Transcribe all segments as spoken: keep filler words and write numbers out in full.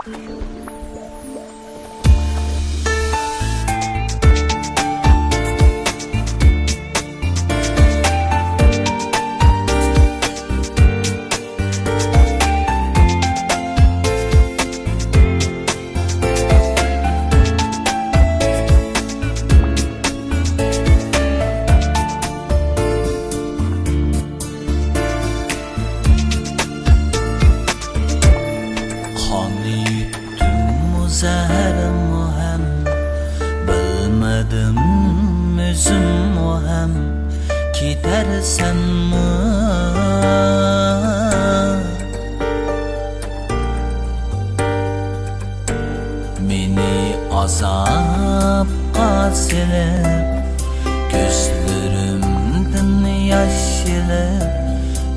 قان يۇتتۇممۇ، زەھەرمۇ ھەم، بىلمىدىم ئۆزۈممۇ ھەم، كېتەرسەنمۇ. مېنى ئازابقا سېلىپ، كۆزلىرىمدىن ياش ئېلىپ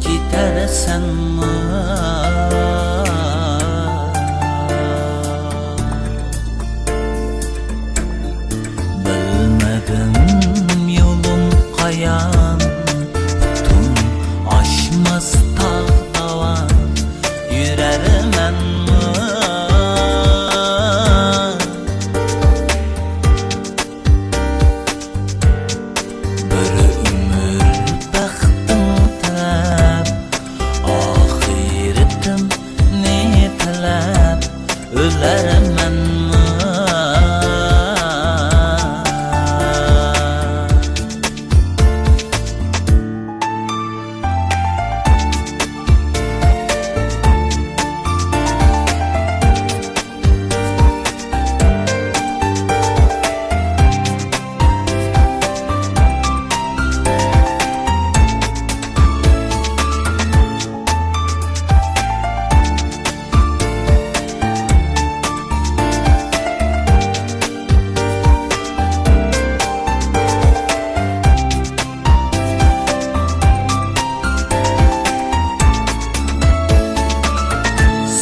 كېتەرسەنمۇ؟ بىلمىدىم يولۇم قايان، پۇتۇم ئاشماس تاغ داۋان، يۈرەرمەنمۇ؟ بىر ئۆمۈر بەختىڭ تىلەپ، ئاخىرىتىمنى تىلەپ ئۆلەرمەنمۇ؟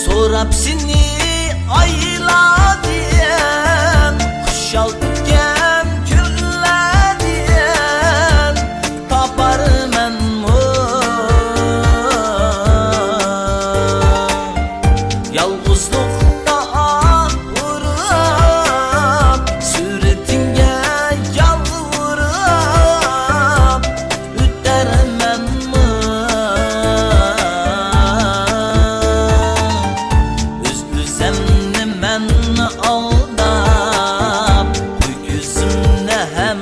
سوراپ سېنى ئايلاردىن، خۇشال ئۆتكەن كۈنلەردىن تاپارمەنمۇ؟ يالغۇزلۇقتا ئاھ ئۇرۇپ، سۈرىتىڭگە يالۋۇرۇپ ئۆتەرمەنمۇ؟ ئۆز-ئۆزۈمنى مەن ئالداپ، قوي كۆزۈمنى ھەم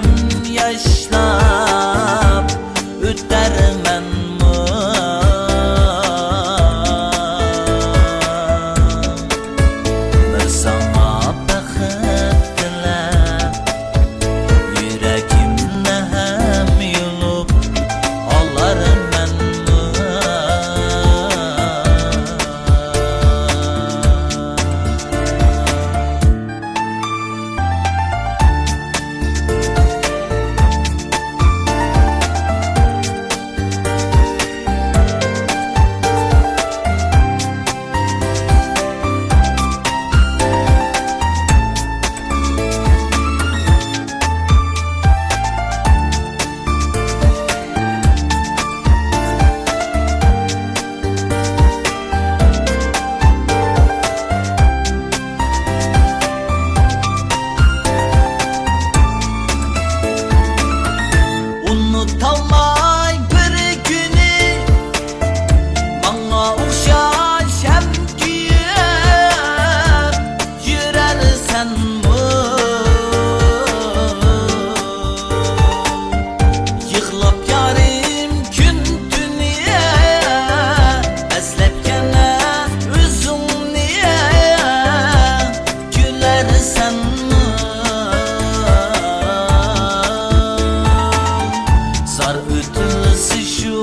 ياشلاپ ئۆتەرمەنمۇ؟ بىر ساڭا بەخت تىلەپ، يۈرىكىمنى ھەم يۇلۇپ ئالارمەنمۇ؟ ئۇنتۇلماي بىر كۈنى ماڭا ئوخشاش ھەم كۆيۈپ يۈرەرسەنمۇ؟ يىغلاپ يارىم كۈن تۈنى، ئەسلەپ يەنە ئۆزۈڭنى كۈلەرسەنمۇ؟ زار ئۆتۈلسە شۇ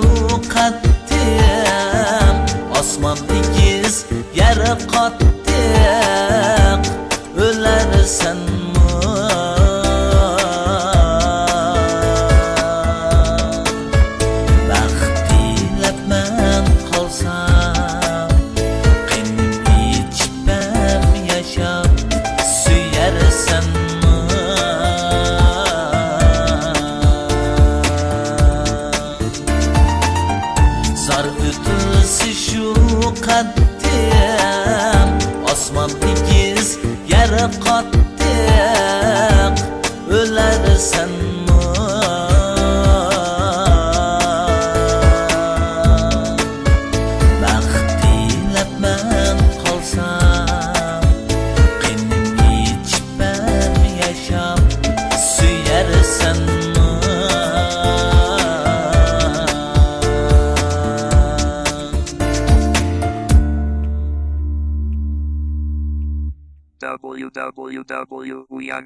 قەددىم، ئاسمان ئېگىز، يەر قاتتىق، ئۆلەرسەنمۇ؟ بەخت تىلەپ مەن قالسام، قېنىم ئىچىپ ھەم ياشاپ سۆيەرسەنمۇ؟ زار ئۆتۈلسە شۇ قەددىم، قاتتىق ئۆلەرسەنمۇ؟ بەخت تىلەپ مەن قالسام، قېنىم ئىچىپ مەن ياشاپ سۆيەرسەنمۇ؟ W W W Uyang